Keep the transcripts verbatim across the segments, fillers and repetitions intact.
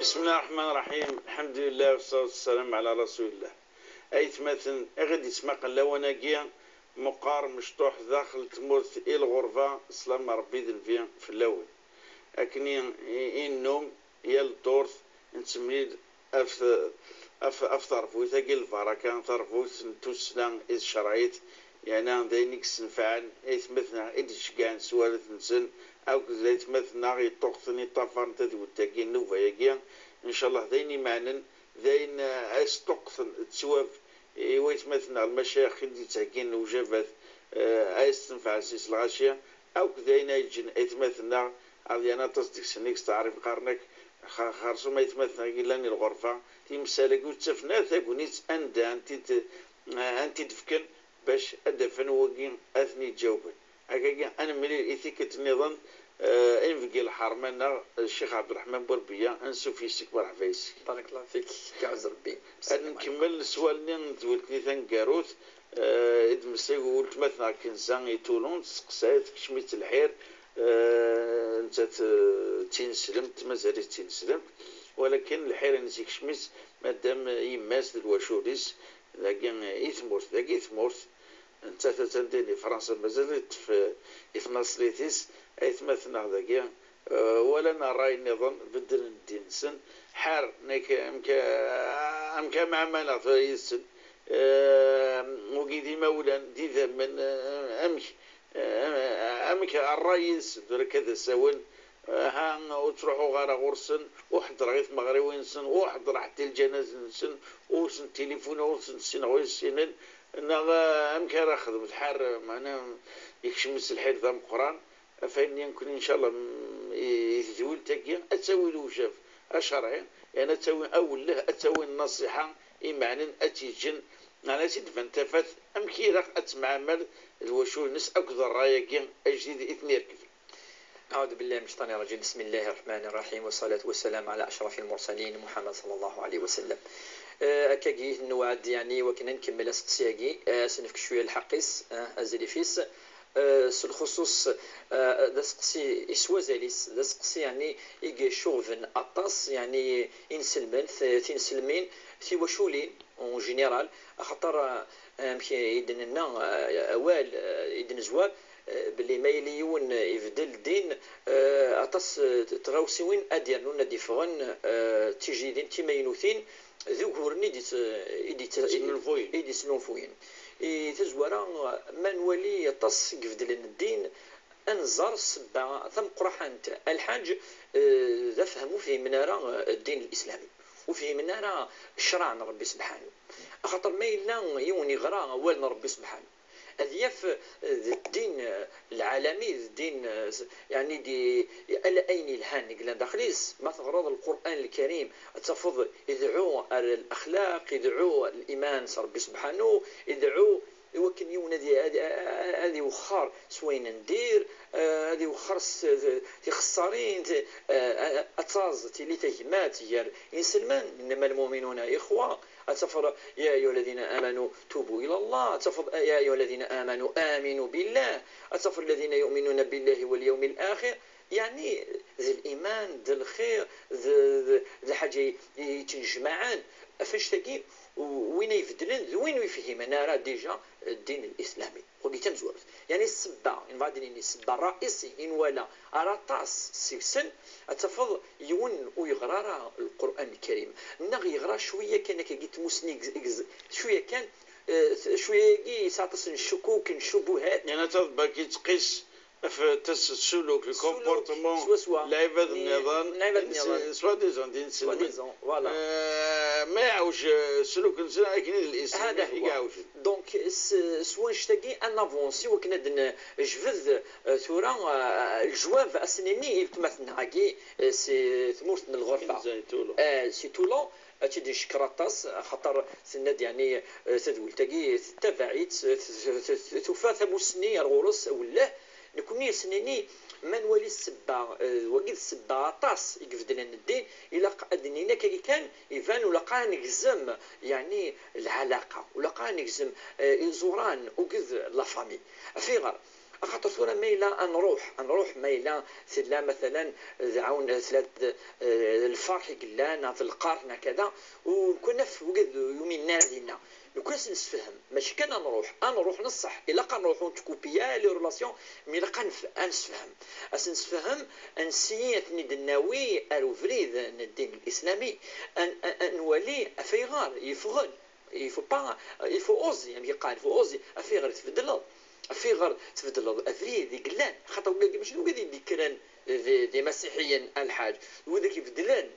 بسم الله الرحمن الرحيم. الحمد لله والصلاة والسلام على رسول الله. Aytmaten i ɣ-id-yettmaqen lawan-agi, meqqar mecṭuḥ daxel tmurt i lɣerba, slam n Ṛebbi d Nnbi fell-awen. Akken i, i, i nennum, yal ddurt nettemlil af, af, af terbut-agi n lbaraka, tarbut n tussna i tcerɛit, yerna d ayen i yessenfɛen aytmaten-nneɣ i d-iceggɛen s warraw-nsen, akked aytmaten-nneɣ yeṭṭuqten, yeṭṭafaren tadwilt-agi, nnuba-agi, ncallah d ayen imeɛnen, d ayen, eh, ay sṭuqqten d ttwab i waytmaten-nneɣ lmacayex i d-yettheggin lewjabat, eh, ay stenfɛen si-s lɣaci, akk d ayen ay ǧǧen aytmaten-nneɣ, ad yan aṭas deg-sen i yesteɛrif qqaren-ak, xa-, xersum aytmaten-nneɣ i yellan i lɣerba, timsal-agi ur ttafen ara tagnit anda ad tent-id-, eh, ad tent-id-fken bac ad d-afen wagi ad ten-iǧawben. Akkagi, ad nemlil i tikkelt nniḍen, eh, inebgi lḥerma-nneɣ, Ccix Ɛebderreḥman Burbiya, ansuf yes-k, merḥba yes-k. Barakallahu fik, iɛuzz Rebbi. Ad nkemmel s wallen-nni n tdwilt-nni taneggarut, eh, i d-tmeslay weltma-tneɣ Kenza i Tulun, testeqsay, tekcem-itt lḥir, eh, nettat, eh, d tineslemt, mazal-itt d tineslemt, walakin lḥir-ines ikcem-itt maddam yemma-s d lwacul-is, dagi i tmurt, dagi i tmurt, nettat attan din i Fransa, mazal teṭṭef, eh, i tnaṣlit-is, aytmaten-nneɣ dagi, eh, walan ṛṛay nniḍen, beddlen ddin-nsen, ḥar, nekk, amek, amek am ɛmaleɣ tura yid-sen, eh, wigi d imawlan, d idammen, eh, amek, eh, amek ṛṛay yid-sen tura akka d asawen, eh, ha, ur ttruḥuɣ ara ɣur-sen, ur ḥeddreɣ i tmeɣriwin-nsen, ur ḥeddreɣ ḥetta i lǧanaza-nsen, ur sen-tilifuneɣ, ur sen-ssineɣ ur ssinen, neɣ, eh, amek ara xedmet ḥar, meɛna yekcem-itt lḥir d ameqqran, af ayen nekkni, ncallah, m-, i, i tedwilt-agi ad tawi lewjab acerɛi, yerna ad tawi awelleh, ad tawi nnasiḥa imeɛnen, ad tt-yeǧǧen, meɛna ad tt-id-tban tafat, amek ilaq ad temɛamal d lwacul-nnes akked ṛṛay-agi ajdid i ten-irekben. أعوذ بالله من الشيطان الرجيم. بسم الله الرحمن الرحيم. والصلاة والسلام على أشرف المرسلين محمد صلى الله عليه وسلم. Eh, akkagi, newɛed, yeɛni, wakken ad nkemmel aseqsi-agi, eh, ad s-nefk cwiya lḥeqq-is, eh, azrif-is. Eh, s lxuṣuṣ, eh, d aseqsi i s wazal-is, d aseqsi, yeɛni, i icuɣben aṭas, yeɛni, inselmen, t-, tinselmin, tiwaculin, en général, axaṭer, eh, amek i d-nenna, eh, awal, eh, i d-nezwar, eh, belli ma yili yiwen ibeddel ddin, eh, aṭas, eh, n tɣawsiwin ad d-irnun, ad d-iffɣen, eh, d tijdidin, d timaynutin, d uguren i d-, i d-, i d-, Snulfuyen. I d-snulfuyen. I tazwara, ma nwali aṭas i ibeddlen ddin, ad nẓer ssebba tameqqrant, a Lḥaǧ, eh, d afhem ur fhimen ara, eh, ddin lislami. Ur fhimen ara ccṛeɛ n Ṛebbi Sebḥanu. Axaṭer ma yella yiwen iɣra awal n Ṛebbi Sebḥanu, ad yaf, eh, d ddin, eh, lɛalami, d ddin, eh, s-, yeɛni di, ala ayen yelhan i yellan daxel-is. Ma teɣreḍ Lqur'an Lkarim, ad tafeḍ idɛu ar lexlaq, idɛu liman s Ṛebbi Sebḥanu, idɛu i wakken yiwen ad i-, ad, ad, ad iwexxer s wayen n dir, eh, ad iwexxer s, s tixessarin, t-, eh, ad taẓ tili tagmat gar inselmen, إنما المؤمنون إخوة, ad tafeḍ يا أيها الذين آمنوا توبوا إلى الله, ad tafeḍ يا أيها الذين آمنوا آمنوا بالله, ad tafeḍ الذين يؤمنون بالله واليوم الآخر, yeɛni d liman, d lxir, d, d, d lḥaǧa i, i yettnejmaɛen. Ɣef annect-agi, u-, win ay ibeddlen d win ur yefhimen ara déjà ddin lislami. Wagi d tamezwarut. Yeɛni ssebba, nebɣa ad d-nini ssebba ṛṛaisi i nwala ar aṭas seg-sen, ad tafeḍ yiwen ur yeɣra ara Lqur'an Lkarim, neɣ yeɣra cwiya kan akkagi tmusni, gz-, gz-, cwiya kan, eh, cwiya-agi yesɛa aṭas n ccukuk, n ccubuhat. Yerna taḍebba-k yettqis ɣef tas-, ssuluk, le comportement, swaswa. Lɛibad nniḍen, lɛibad nniḍen, soi-disant d inselmen. Soi-disant, voilà. Eh, ma iɛewj, eh, ssuluk-nsen akken i d lisem i iɛewjen. Donc, s, s wannect-agi, ad navansi wakken ad nejbed, eh, tura, eh, lejwab, ad s-nini i weltma-tneɣ-agi, eh, si tmurt n lɣerba. Kenza i Tulun. Eh, si Tulun, ad tt-id-ncekker aṭas, axaṭer tenna-d, yeɛni, eh, tadwilt-agi tettabaɛ-itt, eh, t-, t-, t-, tufa tamussni ar ɣur-s, awelleh, nekkni ad s-nini, ma nwali ssebba, eh, wagi d ssebba aṭas i ibeddlen ddin, ilaq ad d-nini akkagi kan, iban, ulaq ad negzem, yeɛni, lɛalaqa, ulaq ad negzem, eh, iẓuran, uged la famille. Ɣef ayɣer? Axaṭer tura ma yella ad nruḥ, ad nruḥ ma yella tella matalan d ɛawen, tella d, eh, lferḥ i yellan, neɣ d lqerḥ, neɣ kada, u nekk naf wigad yumin ara dinna. Nekk ad s-nessefhem, mačči kan ad nruḥ, ad nruḥ neṣṣeḥ, ilaq ad nruḥ ur nettkupi ara les relations, mi ilaq ad nef-, ad nessefhem. Ad s-nessefhem, ad nessiyi ad ten-id-nawi ar ubrid n ddin l-islami, ad, ad, ad nwali af ayɣer yeffɣen. Il faut pas, il faut oser, amek yeqqar, il faut oser. Af ayɣer tbeddleḍ? Af ayɣer tbeddleḍ abrid i yellan? Xaṭer wigad mačči d wigad i d-yekkren d, d imasiḥiyen, a lḥaǧ. D wid i ibeddlen.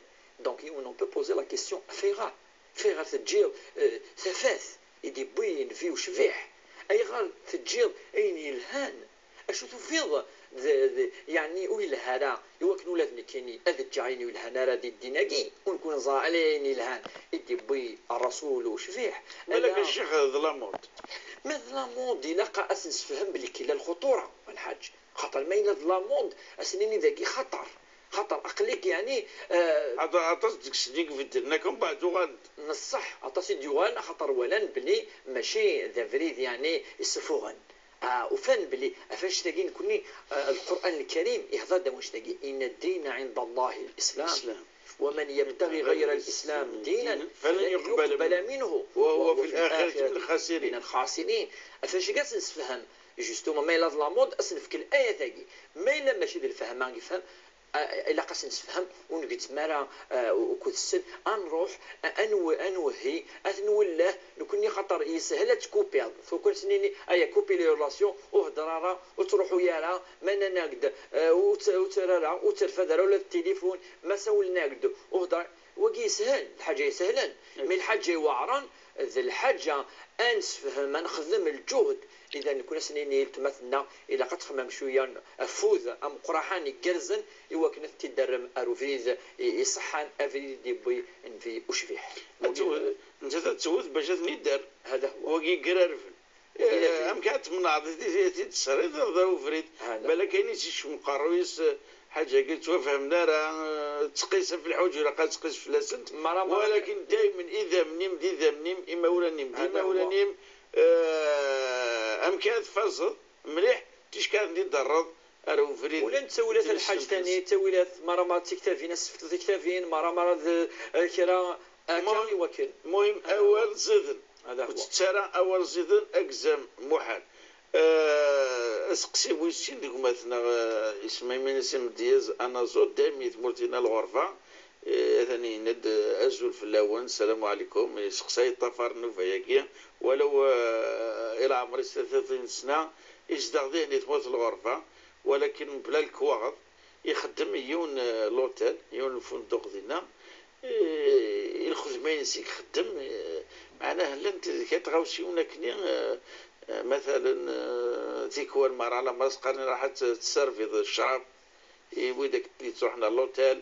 Donc, on peut poser la question, af ayɣer? Af ayɣer teǧǧiḍ, eh, tafat i d-yewwi nnbi ucbiḥ? Ayɣer teǧǧiḍ ayen yelhan? Acu tufiḍ d, d, yeɛni ur yelha ara i wakken ula d nekkini ad ǧǧeɣ ayen ur yelhan ara di ddin-agi, ur nekkni neẓra ala ayen yelhan i d-yewwi Rrasul ucbiḥ? Balak a ccix d la mode. Ma d la mode, ilaq ad s-nessefhem belli yella lxuṭura, a lḥaǧ. Xaṭer ma yella d la mode, ad s-nini dagi xaṭer. Xaṭer aql-ik, yeɛni, eh, Aṭas, aṭas deg-sen i ibeddlen akka, mbeɛd uɣalen-d. Neṣṣeḥ, aṭas i d-yuɣalen, axaṭer walan belli mačči d abrid, yeɛni, isufuɣen. Ah, ufan belli ɣef annect-agi nekkni, ah, Lqur'an Lkarim ihḍer-d am wannect-agi: إن الدين عند الله الإسلام. الإسلام. ومن يبتغ غير الإسلام دينا فلن يقبل منه وهو في الآخرة من الخاسرين. من الخاسرين. Ɣef wannect-agi ad s-nessefhem, justement, ma yella d la mode, ad s-nefk layat-agi. Ma yella mačči d lfehma i yefhem, a-, ilaq ad s-nessefhem, ur ngezzem ara, a, ukud-sen, ad nruḥ, a-, ad nwe-, ad nwehhi, ad nwelleh, nekkni xaṭer yeshel ad tkupiḍ. Tura kan s-nini, aya, couper les relations, ur hedder ara, ur ttruḥu ara, ma nnan-ak-d, a, ur tt-, ur ttarra ara, ur tterfad ara ula d tilifun, ma sawlen-ak-d, ur hedder, wagi yeshel, lḥaǧa isehlen, mi lḥaǧa iweɛren, d lḥaǧa ad nessefhem, ad nexdem lǧuhd, ida nekkni ad s-nini i weltma-tneɣ, ilaq ad txemmem cwiya afud ameqqraḥan igerrzen i wakken ad tent-id-terrem ar ubrid i, iṣeḥḥan, abrid i d-yewwi nnbi ucbiḥ. Ad tewwet, nettat ad tewwet bac ad ten-idder. Hada huwa. Wagi yegrarben. Eh, amek ad temneɛḍ i t-, i t-id-tesriḍ d ubrid? Hada. Balak ayen i s-ikcem uqerruy-is, eh, ḥaǧa-agi ur ttwafhamen ara, eh, tettqis ɣef lḥuǧ, ilaq ad tettqis fell-asent. Mara, mara. Walakin daymen idammen-im d idammen-im, imawlan-im d imawlan-im, eh, amek ad tfazeḍ mliḥ, ticki ad ten-id-terreḍ ar ubrid. Ula d ttawilat a lḥaǧ tani, ttawilat, mara mara d tiktabin, ad sefteḍ tiktabin, mara mara d, eh, kra akka i wakken. Muhim, awal ẓiden. Hada huwa. Ur tett ara awal ẓiden, agzam, muḥal. Eh, aseqsi wis sin deg umatneɣ, eh, isem-im-ines imedyaz anaẓur, dayem i tmurt-ina lɣerba. Eh, atan yenna-d, eh, azul fell-awen, ssalamu ɛlikum. Iseqsa yeṭṭafar nnuba-agi, walaw, eh, i leɛmer-is tlata sna, izdeɣ dihin di tmurt n lɣerba, walakin mebla lekwaɣeḍ, ixeddem yiwen, eh, l'hôtel, yiwen n ufunduq dinna, eh, i lxedma-ines i ixeddem, eh, meɛnah llant kra tɣawsiwin akkenni, eh, eh, matalen, eh, tikwal merra lemmer ad s-qqaren raḥ ad tesserviḍ ccrab i widak yettruḥen ar l'hôtel.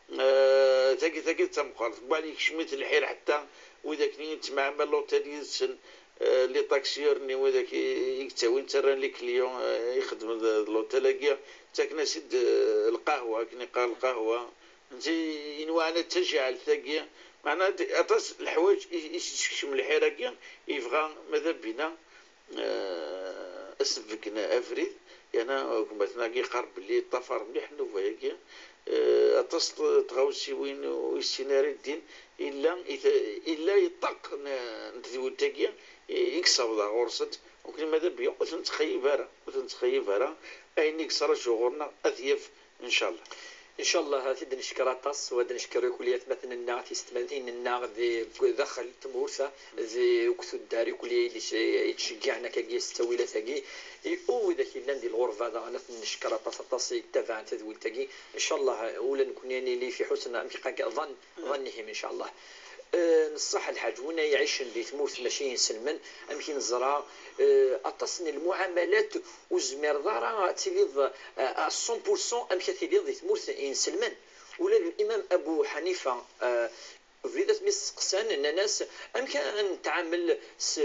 Eh, tagi, tagi d tameqqrant. Mbeɛd yekcem-it lḥir ḥetta widak-nni i yettemɛamal l'hôtel yid-sen, eh, les taxieurs-nni widak i, i yettawin, ttarran les clients, eh, ixeddmen d, d l'hôtel-agi, ttaken-as-id, eh, lqahwa, akken yeqqar lqahwa. Netta yenwa ɛni d tajaɛelt-agi. Meɛna d, aṭas leḥwayeǧ i, i s-yekcem lḥir-agi, yebɣa ma d abina, eh, ad s-nbeggen abrid, yerna gma-tneɣ-agi yeqqar belli yeṭṭafar mliḥ nnuba-agi. Eh, aṭas n tɣawsiwin ur yessin ara ddin, illa i ta-, illa i ṭṭaq n, n tedwilt-agi i, i yessaweḍ ɣur-sent. Nekkni ma d abrid ur ten-nettxeyyib ara, ur ten-nettxeyyib ara. Ayen i yettṛaǧu ɣur-neɣ ad t-yaf, ncallah. Ncallah, ad t-id-neckeṛ aṭas, u ad neckeṛ akk i atmaten-nneɣ, tisetmatin-nneɣ di daxel n tmurt, di akk tuddar akk i yettceggiɛen akkagi s ttawilat-agi, i u widak yellan di lɣerba daɣen ad ten-neckeṛ aṭas, aṭas i yettabaɛen tadwilt-agi. Ncallah, ula nekkni ad nili fi ḥusn, amek qqaren, ḍan, ḍannihim, ncallah. Eh, neṣṣaḥ lḥaǧ, win ay iɛicen di tmurt mačči inselmen, amek i neẓra, eh, aṭas n lmuɛamalat ur tezmireḍ ara ad tiliḍ, eh, à cent pour cent amek ad tiliḍ di tmurt inselmen. Ula d Limam Abu Ḥanifa, eh, bdidat mi s-steqsan, nnan-as: "Amek ad nettɛamel s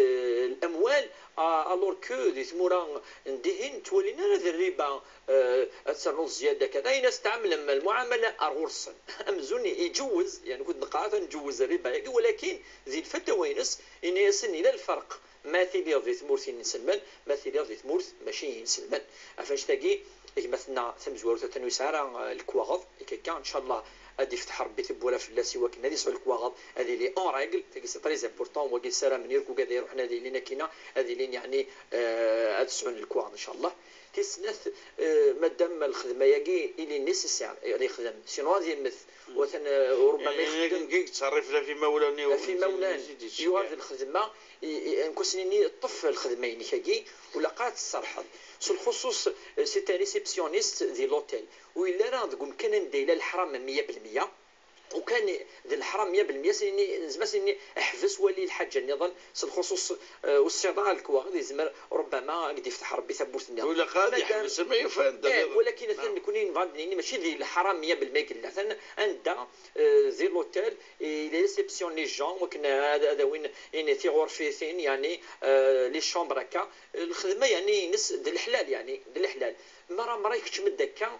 lamwal, a-, alors que di tmura n dihin ttwalin ara d rriba, eh, ad ternuḍ zzyada kada?" Ini-as: "Tɛamlem lmuɛamala ar ɣur-sen." Amzun iǧewwez, yani, kud neqqar atan nǧewwez rriba-agi, walakin di lfatawa-ines, ini-asen: "Ila lferq." Ma tiliḍ di tmurt n inselmen, ma tiliḍ di tmurt mačči n inselmen. Ɣef annect-agi, gma-tneɣ tamezwarut atan ur yesɛi ara, eh, lekwaɣeḍ, akka, akka, ncallah ad d-ifteḥ Ṛebbi tiwwura fell-as i wakken ad yesɛu lekwaɣeḍ, ad yili en règle, tagi c'est très important, wagi ssaramen irk ugad iruḥen ad ilin akkin-a, ad ilin, yeɛni, eh, ad sɛun lekwaɣeḍ, ncallah. Tis snat, eh, madam lxedma-agi, il est nécessaire ad yexdem, sinon ad yemmet, u atan, eh, ṛubbama ixeddem. Ɣef imawlan, yuɣal d lxedma, i, i, nekk ad s-nini ṭṭef lxedma-inek-agi, u ilaq ad tserḥeḍ. S lxuṣuṣ, eh, c'est un réceptionniste di l'hôtel. Ur yelli ara deg umkan anda yella leḥram meyya belmeyya. Ukan d leḥram meyya belmeyya, s nini, nezmer s nini ḥbes, wali lḥaǧa nniḍen, s lxuṣuṣ, eh, ussiḍ-a ɣer lekwaɣeḍ, yezmer ṛubbama ad k-d-ifteḥ Ṛebbi tawwurt nniḍen. Ur ilaq ad yeḥbes, ma yufa anda nniḍen. Walakin atan nekkni nebɣa ad d-nini mačči di leḥram meyya belmeyya i yella. Atan anda, eh, di l'hôtel, il est réceptionne les gens, wakken ad, ad awin, ini, tiɣurfitin, yeɛni, eh, les chambres akka, lxedma, yeɛni, ines d leḥlal, yeɛni, d leḥlal. Mara, mara ikeččem-d akka,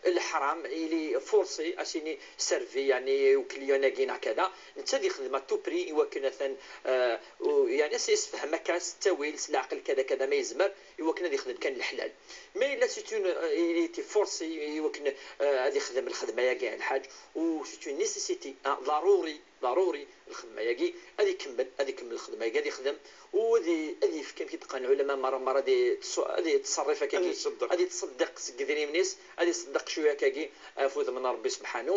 leḥram, il est forcé, ad s-ini servi, yeɛni, i ukliyan-agi neɣ kada, netta ad yexdem à tout prix i wakken atan, eh, u-, yeɛni, ad s-yessefhem akka s ttawil, s leɛqel, kada, kada, ma yezmer, i wakken ad yexdem kan leḥlal. Ma yella c'est une, eh, il était forcé i wakken, eh, ad yexdem lxedma-agi, lḥaǧ, u c'est une nécessité, ah, ḍaruri, ḍaruri lxedma-agi, ad ikemmel, ad ikemmel lxedma-agi, ad yexdem, u ad i-, ad yefk, amek i d-qqaren lɛulama, mara, mara ad yettṣ-, ad yettṣerrif akkagi, ad yettṣeddeq, ad yettṣeddeq seg idrimen-is, ad iṣeddeq cwiya akkagi ɣef udem n Ṛebbi sebḥanu,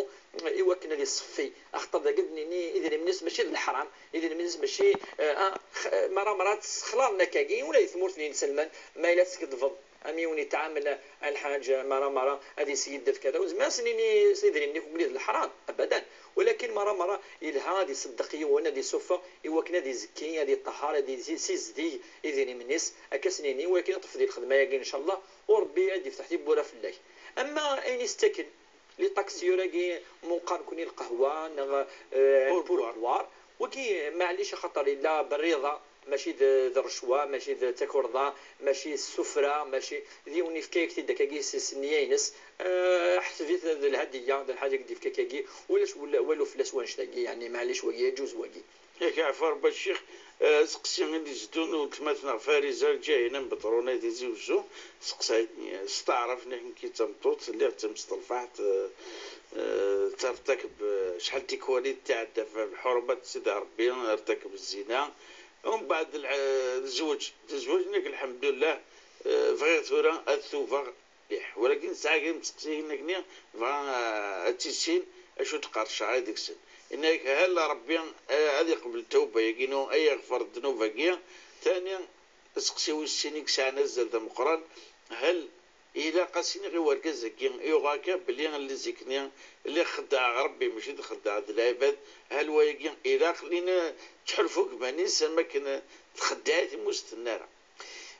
i wakken ad iṣeffi. Axaṭer dagi ad d-nini idrimen-is mačči d leḥram, idrimen-is mačči, eh, ah, x-, mara, mara ad t-ssexlaḍen akkagi, ula di tmurt n yinselmen, ma yella teskedbeḍ, am yiwen yettɛamal a lḥaǧ, mara, mara ad iskiddeb kada. Ur nezmir ad s-nini s idrimen-ik ugni d leḥram, abadan. Walakin mara, mara yelha ad iṣeddeq yiwen, ad isuffeɣ i wakken ad izekki, ad iṭehher, ad issizdeg idrimen-is, akka s-nini, walakin ṭṭef di lxedma-agi, ncallah, u Ṛebbi ad d-ifteḥ tiwwura fell-ak. Ama ayen istaken, les taxiyeurs-agi, ma neqqar nekkni lqahwa neɣ, eh, pourboire, wagi, maɛlic, axaṭer yella berriḍa, mačči d, d rrecwa, mačči d takurḍa, mačči d ssufra, mačči d yiwen yefka-yak-t-id akkagi s, s nniya-ines, eh, ḥseb-it d lhadiya, d lḥaǧa i k-d-yefka akkagi, ulac wala-, walu fell-as wannect-agi, yeɛni, maɛlic, wagi, yaǧuz wagi. Yak, yeɛfu Ṛebbi a ccix, eh, aseqsi i d-iteddun, weltma-tneɣ Fariza Lǧahina n Beṭruna di Tizi Wezzu, teseqsa-yi, eh, s taɛrabt, nekk d tameṭṭut, lliɣ d tamesṭelfaḥt, eh, eh, tertakeb, eh, acḥal tikwal i d-tɛedda ɣef lḥurumat n Sidi Ṛebbi, tertakeb zzina, Umbeɛd lɛ-, lezweǧ, tezweǧ, nekk, lḥemdullah, eh, bɣiɣ tura ad tubeɣ mliḥ. Walakin tesɛa kra n tseqsiyin akkenni, bɣa, eh, ad tissin acu d-qqar ccṛeɛ deg-sen. Yenna-yak, hal Ṛebbi, eh, ad iqbel tawba-yagi-inu, ad yaɣfer ddnub-agi? Tani, aseqsi wis sin i yesɛan azal d ameqqran, hal Ilaq ad s-iniɣ i wergaz-agi, yuɣ akka belli lli zik-nni lliɣ xeddɛeɣ Ṛebbi, mačči d xeddɛeɣ d lɛibad, hal wayagi ilaq lli nettḥulfu deg iman-is am akken txeddeɛ-it imi ur s-tenna ara.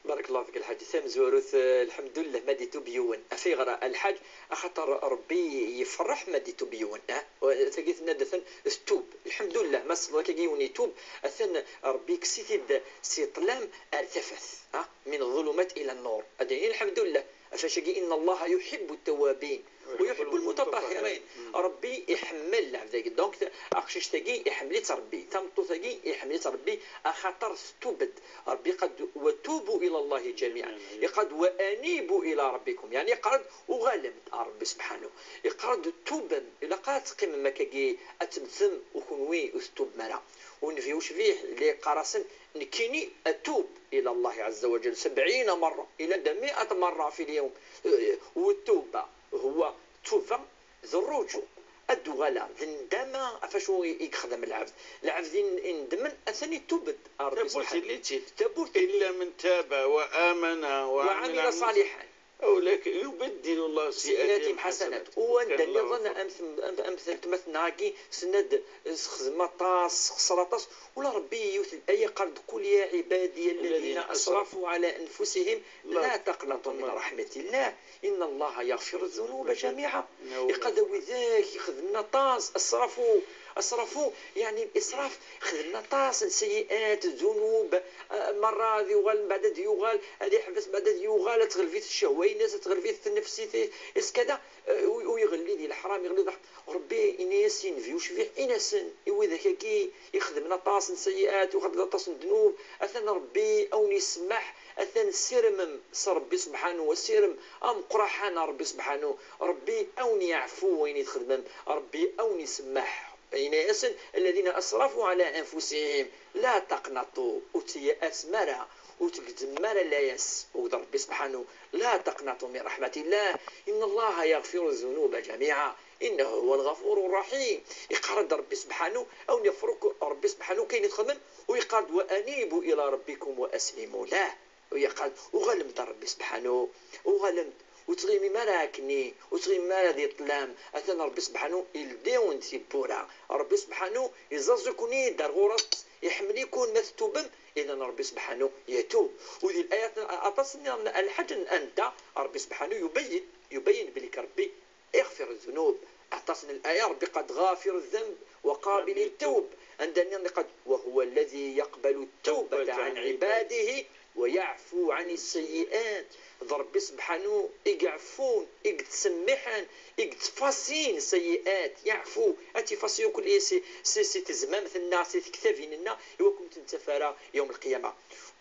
Barak Allah fik, lḥaǧ tamezwarut, eh, lḥemdullah ma d-itub yiwen. Af ayɣer a lḥaǧ? Axaṭer Ṛebbi yefreḥ ma d-itub yiwen, ah? Tagi tenna-d atan tettub. Lḥemdullah, ma s-, akkagi yiwen itub, atan Ṛebbi yekkes-it-id si ṭṭlam ar tafat, ah? Min ḍulumat ila nnur. Ad d-nini lḥemdullah. Ɣef wacagi, inna Allaha yuḥibbu ttawwabin wa yuḥibbu lmutatahhirin. Ṛebbi iḥemmel lɛebd-agi. Donc, aqcict-agi iḥemmel-itt Ṛebbi, tameṭṭut-agi iḥemmel-itt Ṛebbi, axaṭer tettub-d. Ṛebbi iqal-d, wa tubu ila Allahi ǧamiɛan. Iqal-d, wa anibu ila Ṛebbikum. Yeɛni iqal-d, uɣalem-d ar Ṛebbi sebḥanu. Iqal-d, tubem, ilaq ad teqqimem akkagi, ad temmtem, u kunwi ur tettubem ara. U Nnbi ucbiḥ, la yeqqar-asen, nekkini atub ila Allahi ɛezza wa ǧell sebɛina marra, ila da miat marra fi lyawm. U ttuba, huwa ttuba, d rruǧu, ad d-uɣaleɣ, d nndama ɣef wacu i, i yexdem lɛebd. Lɛebd i n-, inedmen, atan itub-d ar Ṛebbi subḥanu. Tawwurt illi-tt-id. Tawwurt illi. Illa man taba wa amana wa amila ṣaliḥan. Awlak yubaddilu Llah sayyi'atihim ḥasanat. U anda nniḍen am t-, am, am weltma-tneɣ-agi, tenna-d, sexdem aṭas, sexṣer aṭas, ula Ṛebbi yiwet n aya, yeqqar-d, qul ya ɛibadiya alladhina asrafu ɛala anfusihim la taqnatu min raḥmatillah, inna Llaha yaɣfiru ddunuba ǧamiɛa. Iqal-d widak ixedmen aṭas, asrafu, Asrafu, yeɛni l-israf, xedmen aṭas n seyyi'at, ddunub, eh, merra ad yuɣal, mbeɛd ad yuɣal, ad iḥbes, mbeɛd ad yuɣal, ad tɣelb-it ccehwa-ines, ad tɣelb-it tnefsit-is, kada, eh, u, u iɣelli di leḥram, iɣelli di leḥram. Ṛebbi ini-as i nnbi ucbiḥ, in-asen i widak-agi ixedmen aṭas n seyyi'at, ixedmen aṭas n ddnub, atan Ṛebbi a wen-isemmeḥ, atan ssirmem s Ṛebbi subḥanu, asirem ameqqraḥan a Ṛebbi subḥanu, Ṛebbi a wen-yeɛfu wayen i txedmem, Ṛebbi a wen-isemmeḥ. Ini-asen, الذين أسرفوا على أنفسهم لا تقنطوا, ur tteyyi'asem ara, ur tgezzmem ara layas, akked Ṛebbi subḥanu, لا تقنطوا من رحمة الله إن الله يغفر الذنوب جميعا إنه هو الغفور الرحيم. Iqqar-d Ṛebbi subḥanu, a wen-iɣfer akk Ṛebbi subḥanu kayen i txedmem, u iqqar-d, وأنيبوا إلى ربكم وأسلموا له. U yeqqar-d, uɣalem-d ar Ṛebbi subḥanu, uɣalem-d, ur ttɣimim ara akkenni, ur ttɣimim ara di ṭṭlam, atan Ṛebbi subḥanu ildi-wen-d tiwwura. Ṛebbi subḥanu iẓẓaẓ-iken-id ar ɣur-s, iḥemmel-iken ma tettubem, idan Ṛebbi subḥanu yetub. U di layat aṭas nniḍen Lḥaǧ n anda Ṛebbi subḥanu yubayyin, yubayyin belli Ṛebbi iɣfir ddunub. Aṭas n laya Ṛebbi qad ɣafir ddunub wa qabili ttawb. Anda nniḍen qad, وهو الذي يقبل التوبة عن عباده ويعفو عن السيئات. D Ṛebbi subḥanu i yeɛfun, i yettsemmiḥen, i yettfasin seyyi'at, yeɛfu, ad tifasi akk si, si, si tezmamt-nneɣ, si tektabin-nneɣ, i wakken ur tt-nettaf ara yawm lqiyama.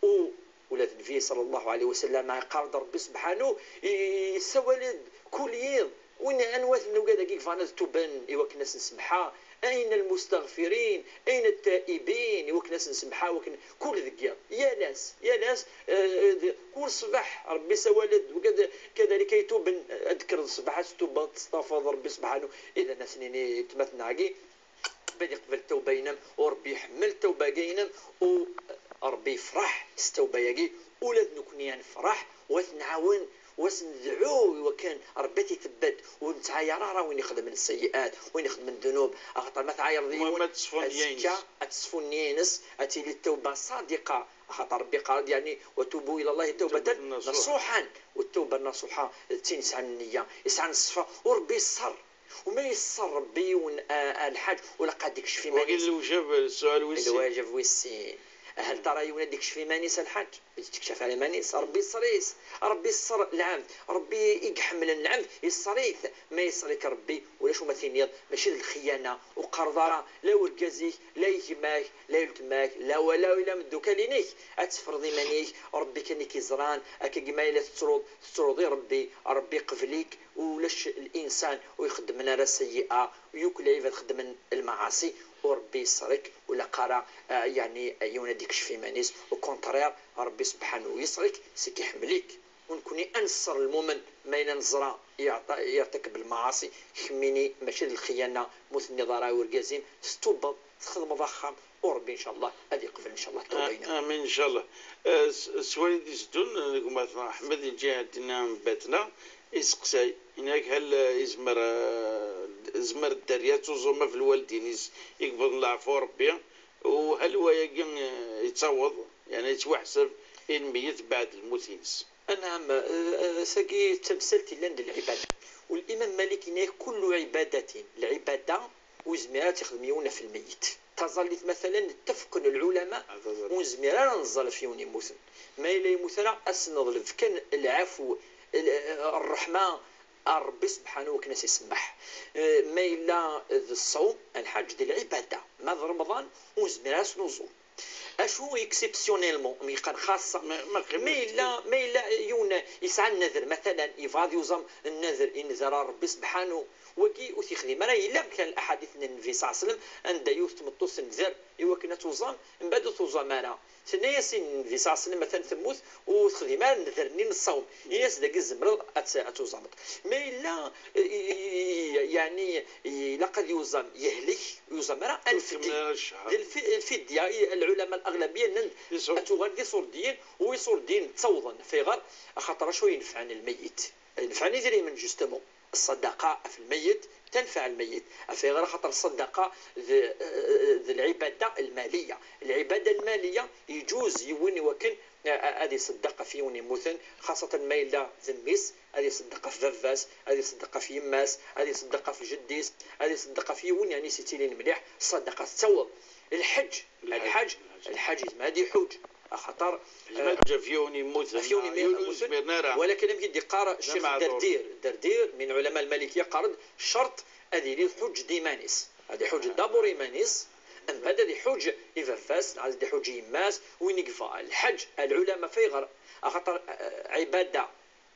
U ula d Nnbi ṣalla Llahu ɛalayhi wa sallam, iqqar-d Ṛebbi subḥanu, i, yessawal-d kul yiḍ, win, anwa-ten wigad-agi yebɣan ad tuben i wakken ad sen-semḥeɣ? أين المستغفرين؟ أين التائبين؟ I wakken ad sen-semḥeɣ, i wakken kul deg yiḍ, yal ass, yal ass, eh, d-, kul ṣṣbeḥ Ṛebbi yessawal-d, wigad kadalik ay tuben, ad d-tekkreḍ ṣṣbeḥ, ad testubeḍ, ad testɣfireḍ Ṛebbi subḥanu, idan ad sen-nini tmatneɣ-agi, Ṛebbi ad iqbel ttawba-inem, u Ṛebbi iḥemmel ttawba-inem, u Ṛebbi yefṛeḥ s ttawba-agi, ula d nekkni ad nefṛeḥ, u ad t-nɛawen, u ad s-nedɛu i wakken Ṛebbi ad t-itebbed, ur nettɛayar ara win ixedmen seyyi'at, win ixedmen ddunub, axaṭer ma tɛayreḍ yiwen, azekka ad teṣfu nniya-ines, ad tili ttawba ṣadiqa, axaṭer Ṛebbi iqqar-d, yeɛni, وتوبوا إلى الله توبة نصوحا, u ttawba nasuḥa d tin yesɛan nniya, yesɛan ṣṣfa, u Ṛebbi yeṣṣer. U ma yeṣṣer Ṛebbi yiwen, a, a lḥaǧ, u ilaq ad d-ikcef iman-is. Wagi d lewjab, ssual wis sin. Lwajeb wis sin. Hal tara yiwen ad d-ikcef iman-is a lḥaǧ? Ur yettekcaf ara iman-is. Ṛebbi yeṣṣer-it. Ṛebbi yeṣṣer lɛebd. Ṛebbi i iḥemmlen lɛebd, yeṣṣer-it. Ma yeṣṣer-ik Ṛebbi, ulac uma tiniḍ, mačči d lxiyana. Ur qqareḍ ara, la i urgaz-ik, la i gma-k, la i weltma-k, la wala ila imeddukal-inek. Ad teffreḍ iman-ik, Ṛebbi kan i k-iẓran. Akkagi ma yella tettruḍ, tettruḍ i Ṛebbi, Ṛebbi iqbel-ik. Ulac linsan ur ixeddmen ara seyyi'a, u yakk lɛibad xeddmen lmaɛaṣi, u Ṛebbi yeṣṣer-ik, ur ilaq ara, ah, yeɛni, yiwen ad d-ikcef iman-is, au contraire, Ṛebbi subḥanu yeṣṣer-ik, c'est que iḥemmel-ik. U nekkni ad neṣṣer lmumen, ma yella neẓra yeɛṭa-, yertakeb lmaɛaṣi, kemmini mačči d lxiyana, ma ur tenniḍ ara i urgaz-im, tettubbeḍ, txedmeḍ axxam, u Ṛebbi, ncallah, ad iqbel, ncallah, ttawba-inem. Amin, ncallah. Eh, s-, sswal i d-iteddun, eh, deg umaten Ḥmed, yeǧǧa-d-nna mbatna, iseqsay, yenna-ak hal, eh, izmer, eh, izmer dderya ad tuẓum ɣef lwaldin-is i yewwḍen leɛfu n Ṛebbi, u hal wayagi, eh, yettaweḍ, yeɛni yettwaḥseb i lmeyyet beɛd lmut-ines? Anɛam, eh, eh, tagi d tamsalt yellan d lɛibada. U Limam Malik yenna-ak, كل عبادة, lɛibada ur yezmir ara ad tt-ixdem yiwen ɣef lmeyyet. Taẓallit, matalan, ttefqen lɛulama, ur nezmir ara ad neẓẓal ɣef yiwen yemmuten. Ma yella yemmut ara, ad s-neḍleb kan lɛafu, l-, ṛṛeḥma ar Ṛebbi subḥanu wakken ad s-isemmeḥ. Eh, ma yella d ṣṣawm, a lḥaǧ, d lɛibada. Ma d Remḍan, ur nezmir ara ad s-nuẓum. Acu exceptionnellement, mi yeqqar xaṣṣa? Ma, ma qim-, ma yella, ma yella yiwen yesɛa nnader, matalan, yebɣa ad yuẓam nnader, ineder ar Ṛebbi subḥanu, wagi ur t-yexdim ara. Yella kan laḥadit n Nnbi ṣalla Llahu ɛalayhi wa sallam, anda yiwet n tmeṭṭut tender i wakken ad tuẓam, mbeɛd ur tuẓam ara. Tenna-yas i Nnbi ṣalla Llahu ɛalayhi wa sallam, atan temmut, ur texdim ara nnader-nni n ṣṣawm. Ini-as dagi tzemreḍ ad t-, ad tuẓameḍ. Ma yella, i, i, i, yeɛni, ilaq ad yuẓam, yehlek, ur yuẓam ara, ad nefdi. Ur tkemmel ara ccher. D lfi-, lfidya, i, lɛulama, l'aɣlabiya nnan-d ad tuɣal d iṣurdiyen, u iṣurdiyen ttawḍen. Ɣef ayɣer? Axaṭer acu i inefɛen lmeyyet? Nefɛen idrimen, justement. Ṣṣadaqa ɣef lmeyyet, tanfeɛ lmeyyet. Ɣef ayɣer? Axaṭer ṣṣadaqa d, d lɛibada lmaliya. Lɛibada lmaliya, yeǧuz yiwen i wakken a-, a-, ad iṣeddeq ɣef yiwen yemmuten, xaṣatan ma yella d mmi-s, ad iṣeddeq ɣef baba-s, ad iṣeddeq ɣef yemma-s, ad iṣeddeq ɣef jeddi-s, ad iṣeddeq ɣef yiwen, yeɛni, s-ittilin mliḥ, ṣṣadaqa tettaweḍ. Lḥeǧǧ, lḥeǧǧ, lḥeǧǧ, lḥeǧǧ yezmer ad iḥuǧ, axaṭer, eh, ɣef yiwen yemmuten, ɣef yiwen yemmuten, ur zmiren ara. Walakin amek i d-iqqar Ccix Derdir, Derdir, min ulama al-Malikiya, qqaren-d ccerṭ ad yili iḥuǧǧ d iman-is. Ad iḥuǧǧ dabur iman-is, mbeɛd ad iḥuǧǧ i baba-s, neɣ ad iḥuǧǧ i yemma-s, win i yebɣa. Lḥeǧǧ, lɛulama f ayɣer? Axaṭer, eh, ɛibada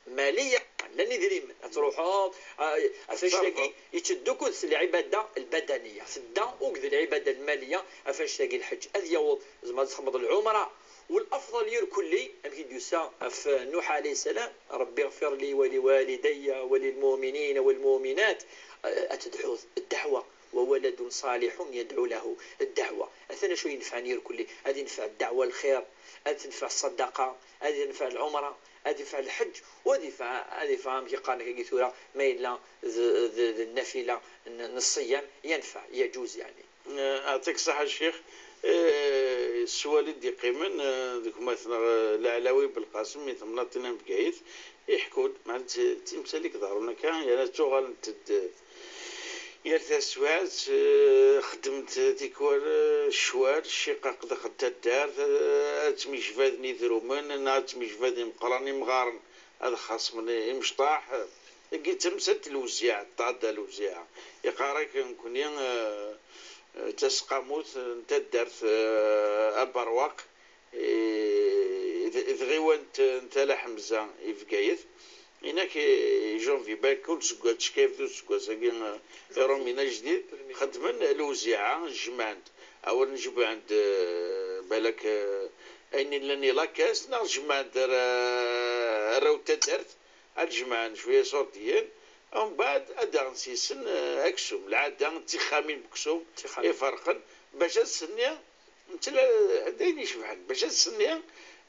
maliya, llan idrimen, ad truḥeḍ, eh, ɣef annect-agi, yetteddu akked lɛibada lbadaniya, tedda akked lɛibada lmaliya, ɣef annect-agi lḥeǧǧ ad yaweḍ, tzemreḍ ad txedmeḍ lɛumra, والأفضل irkelli, amek i d-yusa ɣef Nuḥ alayhi ssalam, رب اغفر لي ولوالدي وللمؤمنين والمؤمنات, eh, ad tedɛuḍ ddeɛwa, وولد صالح يدعو له, ddeɛwa. Atan acu yenfɛen irkelli, ad yenfeɛ ddeɛwa lxir, ad tenfeɛ ṣṣadaqa, ad yenfeɛ lɛumra, ad yenfeɛ lḥeǧǧ, u ad yenfeɛ, ad yenfeɛ amek i qqaren akka tura, ma yella d, d, d nnafila n, n ṣṣiyam, yenfeɛ, يجوز yeɛni. Eh, yeɛṭik ṣṣeḥḥa a ccix. Eh, sswal i d-iqqimen, eh, d gma-tneɣ, eh, Laɛlawi Belqasem, i temnaḍt-nni n Bgayet, iḥekku-d, meɛna d, d timsal i iḍerrun akka, yerna ttuɣalent-d, eh, yal taswiɛt, eh, xeddment tikwal, eh, ccwal, ccqaq daxel taddart, eh, ad ttemyejbaden idrumen, neɣ ad ttemyejbaden imeqqranen imɣaren, ad xaṣmen imecṭaḥ. Dagi d tamsalt n lewziɛa, tɛedda lewziɛa. Iqqar-ak nekkni, eh, eh, d taseqqamut n taddart, eh, Aberwaq, eh, d, d tɣiwant n Tala Ḥemza i Bgayet. Inak i janvier, balak ur d-seggas, ttcikayef d useggas-agi, eh, iṛumyen ajdid, xedmen lewziɛa, jemɛen-d. Awal jemɛen-d, eh, balak, eh, ayen illan i lakast, neɣ jemɛen-d arra-, arraw n taddart, ad jemɛen cwiya iṣurdiyen, umbeɛd ad d-aɣen s-yisen, eh, aksum. Lɛada d tixxamin n uksum iferqen, bac ass-nni, netta la, d ayen icebḥen, bac ass-nni,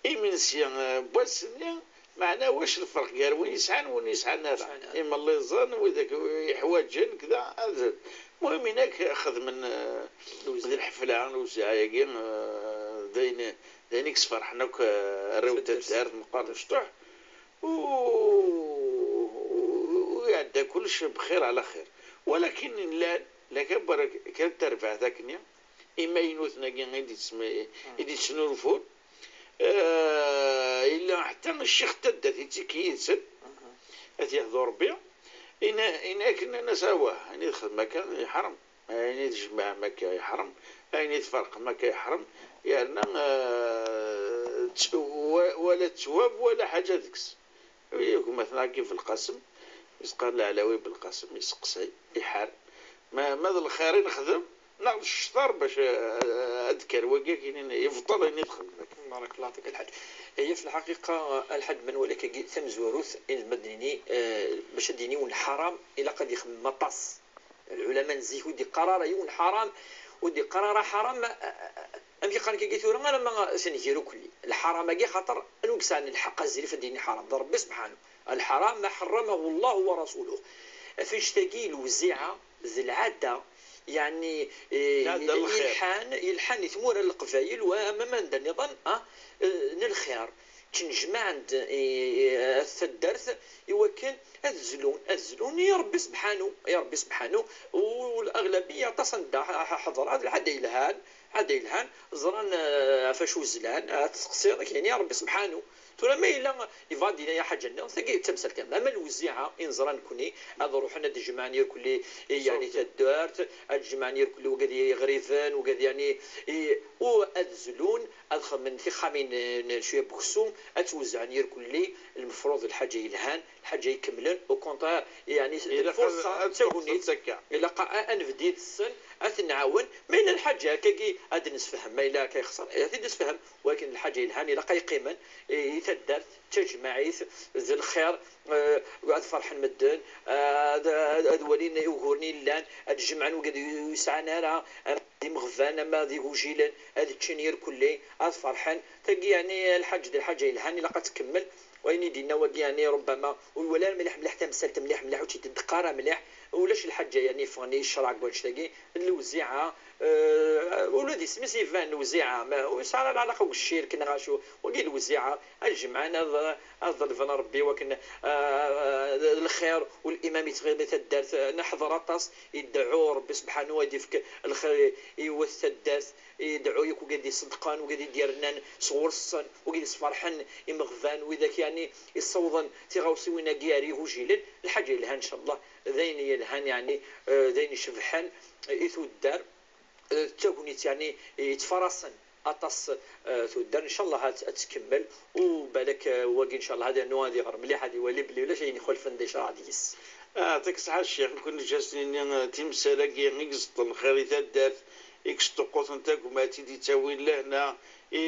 imensi, eh, n wass-nni, meɛna wac lferq gar win yesɛan d win yesɛan ara? Yesɛan ara. Imelliẓen, widak iḥwaǧen, kda, ad, muhim, inak xedmen, eh, d lḥefla, lewziɛa-agi, eh, d ayen, d ayen i yesferḥen akk, eh, arraw n taddart, meqqar mecṭuḥ. U, u, u iɛedda kullec bxir ɛla xir. Walakin llan, llan kan barra kra n terbaɛt akkenni, imaynuten-agi i d-yettme-, i d-yettnulfun. Eh, yella ḥetta ccix n taddart yettekki yid-sen, ad t-yehdu Rebbi. Ina, ina akken nnan-as, awah, ayen i txedmem akka yeḥrem. Ayen i tjemɛem akka yeḥrem, ayen i tferqem akka yeḥrem, yerna, eh, tt-, wa-, wala ttwab wala ḥaǧa deg-s. Gma-tneɣ-agi Belqasem, yeqqar Laɛlawi Belqasem, yesteqsay, iḥar. Ma, ma d lxir i nexdem, neɣ d cceṛ bac, eh, ad d-kker wagi akken yebṭel ayen i txedmem akka. Barak Allah fik a lḥaǧ. Aya f lḥaqiqa, a lḥaǧ, ma nwala akkagi tamezwarut, i nezmer ad d-nini, eh, bac ad d-yini yiwen lḥaram, ilaq ad yexmem aṭas. Lɛulama n zik ur d-iqqar ara yiwen ḥaram, ur d-iqqar ara ḥaram, a-, a-, a-, amek i qqaren kagi tura, alamma s-, nnger ukelli. Lḥaram-agi, xaṭer anwa i yesɛan lḥeqq azrif ad d-yini ḥaram? D Rebbi sebḥanu. الحرام ما حرمه الله ورسوله. Ɣef annect-agi, lewziɛa d lɛada, yeɛni, eh, lɛada n lxir. Yelḥan, yelḥan i tmura n Leqbayel, wa ama anda nniḍen, ah, eh, n lxir. Ttnejmaɛen-d, eh, eh, at taddart i wakken ad zlun, ad zlun i Rebbi sebḥanu, i Rebbi sebḥanu, u, u laɣlabiya aṭas anda ḥ-, ḥ-, ḥeḍreɣ, d lɛada yelhan, lɛada yelhan, ẓran, eh, ɣef acu zlan, ad testeqsiḍ, ad k-yini Rebbi sebḥanu. Tura ma yella yebɣa ad d-yini ḥaǧa nniḍen, tagi d tamsalt nniḍen. Ama lewziɛa i neẓra nekkni, ad ruḥen ad d-jemɛen irkelli, eh, yeɛni taddart, ad d-jemɛen irkelli wigad iɣriben, wigad yeɛni, eh, u ad zlun, ad xedmen tixxamin, eh, n cwiya n uksum, ad ttwezzɛen irkelli, lmefruḍ d lḥaǧa yelhan, lḥaǧa ikemlen, au contraire, yeɛni d lfurṣa, ad, d tagnit, ilaq a, a nebded yid-sen, ad t-nɛawen, ma yella lḥaǧa akkagi ad d-nesfehem, ma yella akka yexṣer, ad t-id-nesfehem, walakin lḥaǧa yelhan ilaq ay qqimen i, i taddart, d tajmaɛit, d lxir, eh, ad ferḥen medden, eh, ad, ad, ad walin uguren yellan, ad jemɛen wigad ur yesɛan ara, ama d imeɣban, ama d igujilen, ad ččen irkelli, ad ferḥen. Tagi, yeɛni, lḥaǧ d lḥaǧa yelhan, ilaq ad tkemmel. Wayen i d-yenna wagi, yeɛni, rubbama ur iwala ara mliḥ mliḥ tamsalt mliḥ mliḥ, ur tt-id-teddeq ara mliḥ. Ulac lḥaǧa, yeɛni, yeffɣen i ccreɛ deg wannect-agi n lewziɛa. Eh, ula d isem-is iban lewziɛa, ma ur yesɛi ara lɛalaqa deg ccirk neɣ acu. Wagi lewziɛa, ad jemɛen, ad, ad ḍelben Rebbi wakken, eh, lxir u limam yettɣimi taddart. Neḥḍer aṭas, idɛu Rebbi sebḥanu ad yefk lxir i wat taddart. Idɛu yakk wigad iṣeddqen, wigad i d-yernan sɣur-sen, wigad isferḥen imeɣban, widak, yeɛni, iṣawḍen tiɣawsiwin-agi ar igujilen. Lḥaǧa yelhan, ncallah, d ayen yelhan, yeɛni, eh, d ayen icebḥen i tuddar. Eh, d tagnit, yeɛni, yettfarasen aṭas, eh, tuddar. Ncallah ad, ad tkemmel, u balak, eh, wagi, ncallah, ad yernu ad iɣer mliḥ, ad iwali belli ulac ayen ixulfen di ccreɛ deg-s. Ah, yeɛṭik ṣṣeḥḥa a ccix, nekkni ǧǧa-s nini, eh, timsal-agi i iẓeṭṭen lxir i taddart, i yesṭuqquten tagmat, i d-ittawin lehna, i,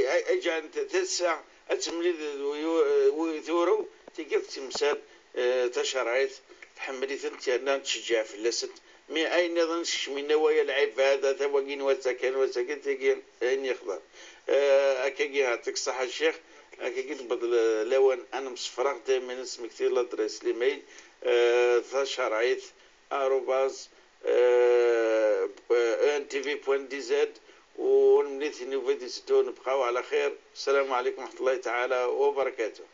i, i ǧǧan t-, tasa ad temlil d wi-, wi-, turew, tigi d timsal, eh, tacerɛit, tḥemmel-itent yerna nettceǧǧiɛ fell-asent. Mi ayen nniḍen sekcem-ina waya lɛibad, ata wagi n wass-a kan, wass-a kan, tigi ayen yexḍer. Eh, akkagi, yeɛṭik ṣṣeḥḥa a ccix, akkagi newweḍ l-, lawan ad nemsefraɣ, daymen ad nesmekti ladres, l'email, eh, tacerɛit, arobase, eh, E N T V point D Z, u nemlil tinuba d-iteddun, bqaw ɛla xir. Ssalamu ɛlikum wa raḥmatullahi taɛala wa barakatuh.